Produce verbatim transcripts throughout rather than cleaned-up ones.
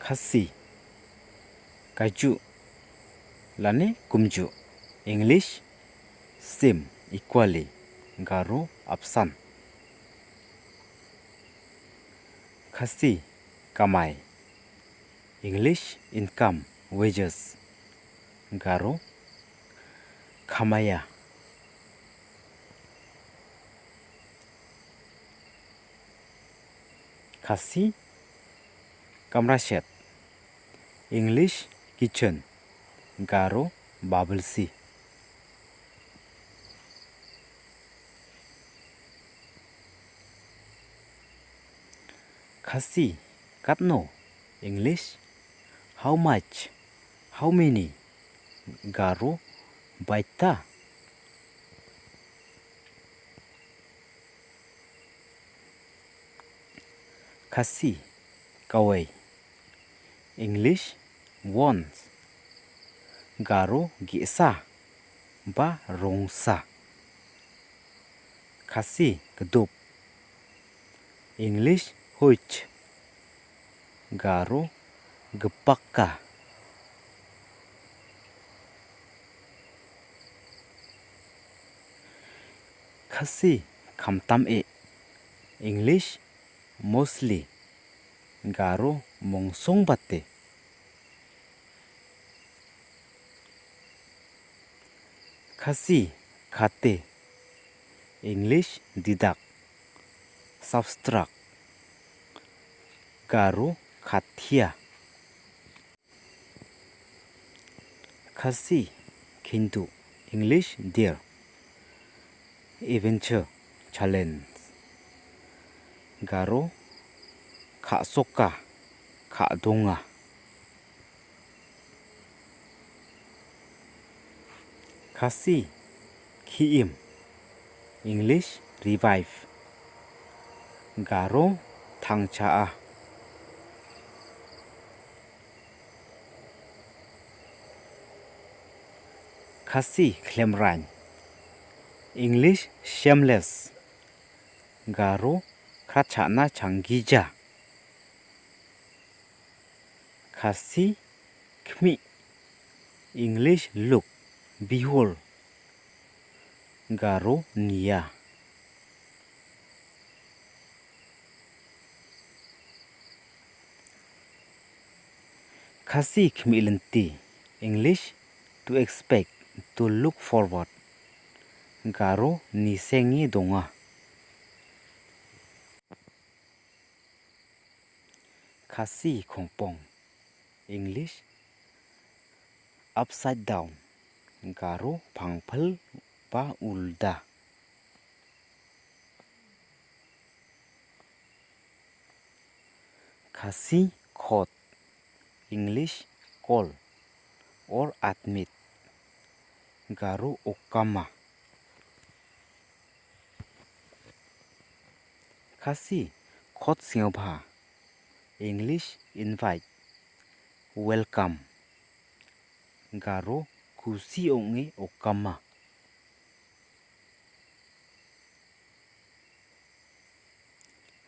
Khasi, kajuh lane kumjuh. English, same, equally. Garo, apsan. Khasi, kamai. English, income, wages. Garo, khamaya. Khasi, kamra shet. English, kitchen. Garo, babelsi. Khasi, katno. English, how much, how many. Garo, baita. Khasi, kawei. English, once. Garo, gisa ba rongsa. Khasi, kdup. English, huch. Garo, gpaka. Khasi, khamtam eh. English, mostly. Garo, mongsong bate. Khasi, khate. English, didak, subtract. Garo, khathia. Khasi, khynduh. English, deer. Adventure, challenge. Garo, khahsoka, khahdonga. Khasi, khih im. English, revive. Garo, thangcha. Khasi, khlem rain. English, shameless. Garo, khrachana changgija. Khasi, khmih. English, look, behold. Garo, nia. Khasi, khmih lynti. English, to expect, to look forward. Garo, ni sengi donga. Khasi, khongpong. English, upside down. Garo, phangphel ba ulda. Khasi, khot. English, call or admit. Garo, okama. Khasi, khot sngewbha. English, invite, welcome. Garo, khusi onge okama.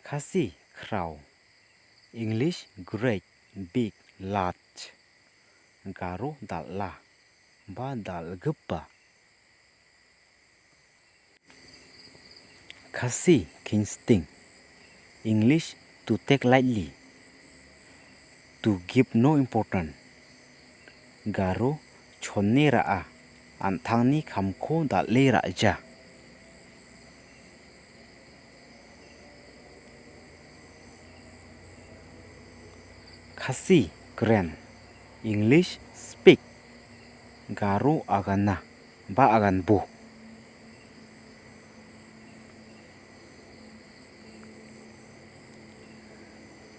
Khasi, khraw. English, great, big, large. Garo, dalla ba dalgpa. Khasi, khingsting. English, to take lightly, to give no importance. Garo, chonne ra a, an thangni khamkho dale ra ja. Khasi, kren. English, speak. Garo, agana ba aganbu.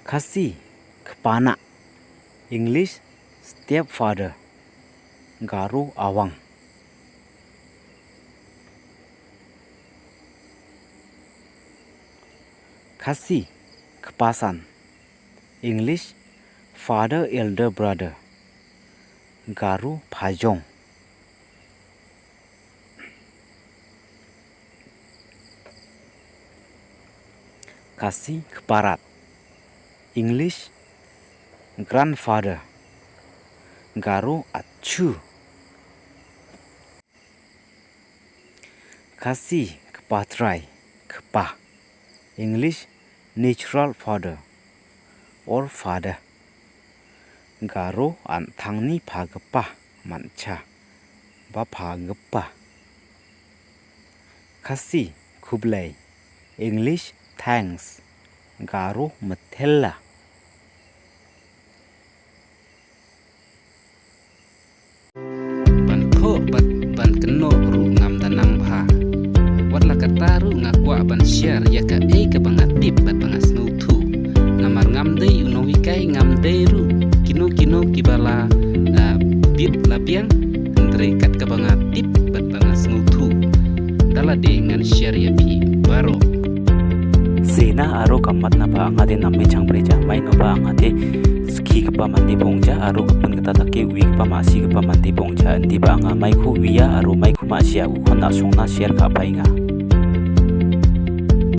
Khasi, kpana. English, stepfather. Garo, awang. Khasi, kpasan. English, father elder brother. Garo, phajong. Khasi, kparat. English, Grandfather. Garo, achu. Khasi, kpa trai, kpa. English, natural father or father. Garo, an thangni pha kpa, mancha, ba pha kpa. Khasi, khublei. English, thanks. Garo, methella. Ban thoh bad ban kynnoh ruh ngam da nang bha. Wat la katta ruh nga kwah ban share ïa kaei kaba nga tip bad ba nga sngewthuh. Namar ngam dei u nonghikai, ngam dei ruh kino kino kiba la, ah, bit la biang, hynrei kat kaba nga tip bad ba nga sngewthuh, da lade ngan share ïa phi baroh. Sena aro ka mat na ba nga de nam me chang preja, mai no ba nga de ski kpa man de bongja, aro ka pun kata ta ke wi kpa ma si kpa man de bongja, ndi ba nga mai khu wi ya, aro mai khu ma sia u khon na song na share ka pai nga.